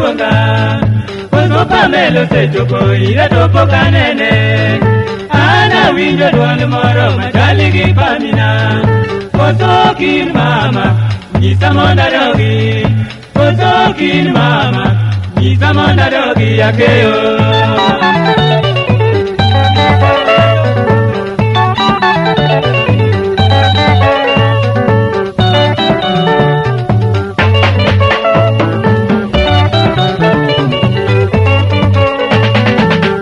oluonga. Koso Pamela osechopo ira to pok anene. An awinjo duol moro machal gi Pamina. Koso kin mama, nyisa mondo adogi. Koso kin mama, nyisa mondo adogi akeyo.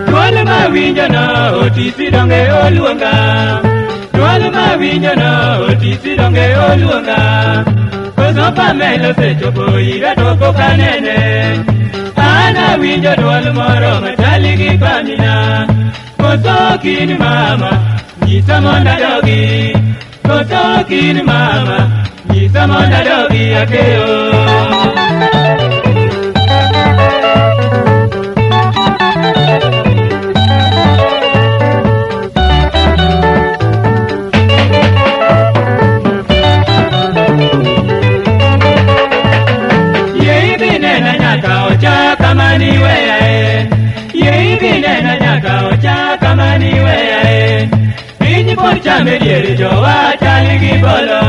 Duol mawinjo no otisi donge oluonga. Duol mawinjo no otisi donge oluonga. Koso Pamela osechopo ira to pok anene. An awinjo duol moro machal gi Pamina. Koso kin mama, nyisa mondo adogi. Koso kin mama, nyisa mondo adogi akeyo. Yie idhi nena nyaka ocha kama niweyae. Yie idhi nena nyaka ocha kama niweyae. Piny pod chame diere jowa chal gi bolo.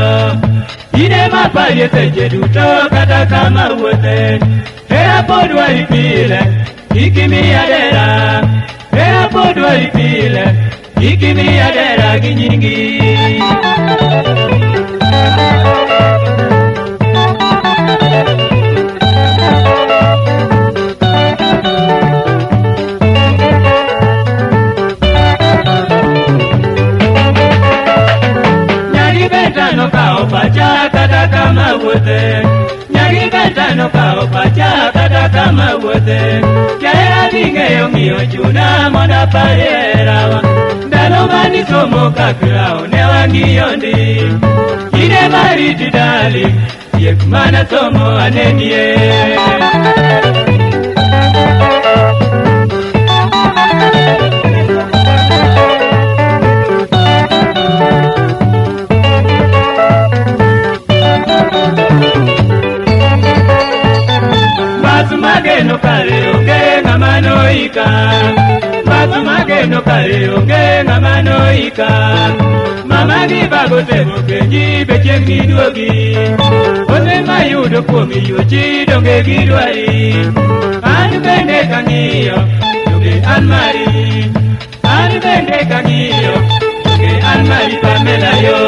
In ema parie seche duto kata kama wuothe. Hera pod dwari pile, kik imiya dera. Hera pod dwari pile, kik imiya dera gi nyingi. Nyagi beta nokawo pacha kata kama wuothe. Nyagi beta nokawo pacha kata kama wuothe. Jahera dhi ng'eyo ng'iyo chuna mondo aparie herawa. Ndalo manisomo kaka ne wang'iyo ndi. Kinde mariti dali, tiek mana somo anenie. Mbas mageno kare onge ng'ama noika. Mbas mageno kare onge ng'ama noika. Mama gi baba otemo penji be chieng' niduogi. Kose mayudo kuom yuochi donge gidwari. An bende kang'iyo donge an mari. An bende kang'iyo donge an mari Pamela yo.